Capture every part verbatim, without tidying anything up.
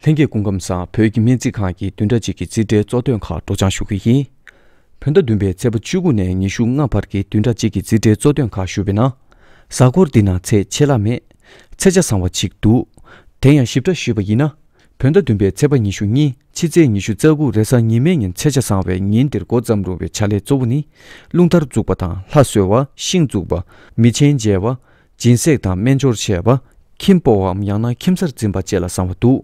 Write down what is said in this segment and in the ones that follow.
ལྷན་རྒྱས་སྐུ་ཁམས་བཟང་། བོད་ཀྱི་སྨན་རྩིས་ཁང་གི་བདུན་ཕྲག་གཅིག་གི་རྩིས་ཁྲའི་གཙོ་དོན་ཁག་སྒྲོག་སྦྱང་ཞུ་གི་ཡིན། བོད་ཟླ་བདུན་པའི་ཚེས་པ་བཅུ་དགུ་ནས་ཉི་ཤུ་ལྔ་བར་གྱི་བདུན་ཕྲག་གཅིག་གི་རྩིས་ཁྲའི་གཙོ་དོན་ཁག་ཞུས་པ་ཡིན་ན། གཟའ་འཁོར་འདི་ན་ཚེས་ཆད་ལྷག་མེད། ཚེས་ཆ་བཟང་བ་ཅིག་འདུག། དེ་ཡང་ཞིབ་ཕྲ་ཞུས་པ་ཡིན་ན། བོད་ཟླ་བདུན་པའི་ཚེས་པ་ཉི་ཤུ་གཉིས་ཕྱི་ཚེས་ཉི་ཤུ་རྩ་དགུ་རེས་གཟའ་ཉི་མའི་ཉིན་ཚེས་ཆ་བཟང་བའི་ཉིན་འདིར་འགོ་བརྩམས་རུང་བའི་བྱ་ལས་གཙོ་བོ་ནི། རླུང་ལྟར་འཛུགས་པ་དང་ལྷ་གསོལ་བ། ཤིང་འཛུགས་པ། མི་ཆེན་མཇལ་བ། སྦྱིན་སྲེག་དང་སྨན་སྦྱོར་བྱས་པ། ཁྱིམ་སྤོ་བའམ་ཡང་ན་ཁྱིམ་གསར་འཛིན་པ་བཅས་ལ་བཟང་བ་འདུག།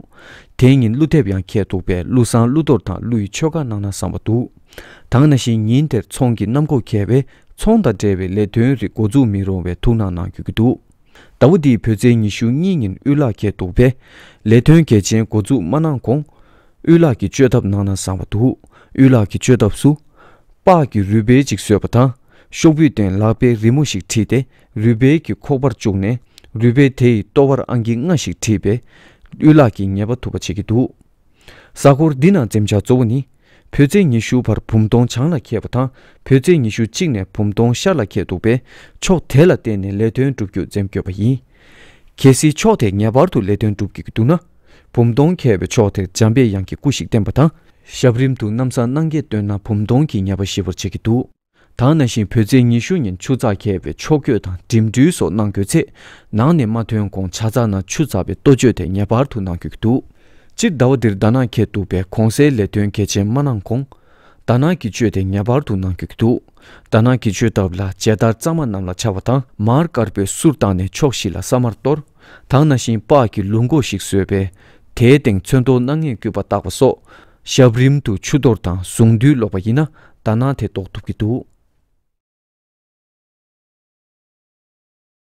དེའི་ཉིན་ཀླུ་འདེབས་ཡང་འཁེལ་འདུག་པས་ཀླུ་བསང་ཀླུ་གཏོར་དང་ཀླུ་ཡི་ཆོ་ག་གནང་ན་བཟང་བ་འདུག། ད་ག་ནང་བཞིན་ཉིན་དེར་ཚོང་གི་གནམ་སྒོ་འཁེལ་བས་ཚོང་དང་འབྲེལ་བའི་ལས་དོན་རིགས་འགོ་འཛུགས་མི་རུང་བའི་ཐུགས་སྣང་གནང་དགོས་ཀྱི་འདུག། ཟླ་བ་འདིའི་བོད་ཚེས་ཉི་ཤུ་གཉིས་ཉིན་གཡུལ་ལྷག་འཁེལ་འདུག་པས། ལས་དོན་གལ་ཆེན་འགོ་འཛུགས་མ་གནང་གོང་། གཡུལ་ལྷག་གི་བཅོས་ཐབས་གནང་ན་བཟང་བ་འདུག། གཡུལ་ལྷག་གི་བཅོས་ཐབས་སུ། སྤགས་ཀྱི་རུས་སྦལ་གཅིག་བཟོས་པ་དང་། ཤོག་བུའི་སྟེང་ལག་པའི་རི་མོ་ཞིག་བྲིས་ཏེ། རུས་སྦལ་གྱི་ཁོག་པར་བཅུག་ནས། རུས་སྦལ་དེ་ཡི་ལྟོ་བར་ཨང་ཀི་ལྔ་ཞིག་བྲིས་པས། གཡུལ་ལྷག་གི་ཉེས་པ་ཐུབ་པ་བྱེད་ཀྱི་འདུག། གཟའ་འཁོར་འདི་ནང་འཛེམ་བྱ་གཙོ་བོ་ནི། བོད་ཚེས་ཉི་ཤུ་བར་བུམ་སྟོང་བྱང་ལ་འཁེལ་བ་དང་། བོད་ཚེས་ཉི་ཤུ་གཅིག་ནས་བུམ་སྟོང་ཤར་ལ་འཁེལ་འདུག་པས། ཕྱོགས་དེ་ལ་བརྟེན་ནས་ལས་དོན་བསྒྲུབ་རྒྱུ་འཛེམ་དགོས་པ་ཡིན། གལ་སྲིད་ཕྱོགས་དེར་ངེས་པར་དུ་ལས་དོན་སྒྲུབ་དགོས་ཀྱི་འདུག་ན། བུམ་སྟོང་འཁེལ་བའི་ཕྱོགས་དེར་འཇམ་པའི་དབྱངས་ཀྱི་སྐུ་ཞིག་བསྟན་པ་དང་། ཞབས་རིམ་དུ་སྣམ་བཟང་གནང་གིས་བཏོན་ན་བུམ་སྟོང་གི་ཉེས་པ་ཞི་བར་བྱེད་ཀྱི་འདུག། ད་ག་ནང་བཞིན་བོད་ཚེས་ཉི་ཤུ་ཉིན་ཆུ་ཚགས་འཁེལ་བའི་ཕྱོགས་བསྐྱོད་དང་འགྲིམ་འགྲུལ་སོགས་གནང་དགོས་ཚེ། ནང་ནས་མ་ཐོན་གོང་ཇ་ཚགས་ནང་ཆུ་ཚགས་པའི་ལྟོ་སྤྱོད་དེ་ངེས་པར་དུ་གནང་དགོས་ཀྱི་འདུག། སྤྱིར་ཟླ་བ་འདིར་ཟླ་ནག་འཁེལ་འདུག་པས་གོང་གསལ་ལས་དོན་གལ་ཆེན་མ་གནང་གོང་། ཟླ་ནག་གི་སྤྱོད་དེ་ངེས་པར་དུ་གནང་དགོས་ཀྱི་འདུག། ཟླ་ནག་གི་སྤྱོད་ཐབས་ལ་མཇལ་དར་གཙང་མ་གནམ་ལ་འཕྱར་བ་དང་མར་དཀར་པོའི་གསུར་བཏང་ནས་ཕྱོགས་བཞི་ལ་ས་དམར་གཏོར། ད་ག་ནང་བཞིན་སྤགས་ཀྱི་ལུག་མགོ་ཞིག་བཟོས་པས། དེའི་སྟེང་ཚོན་མདོག་སྣ་ལྔས་བརྒྱུས་པ་བཏགས་པ་སོགས། ཞབས་རིམ་དུ་ཆུ་གཏོར་དང་གཟུངས་འདུས་ཀློག་པ་ཡིན་ན་ཟླ་ནག་དེ་ཟློག་ཐུབ་ཀྱི་འདུག།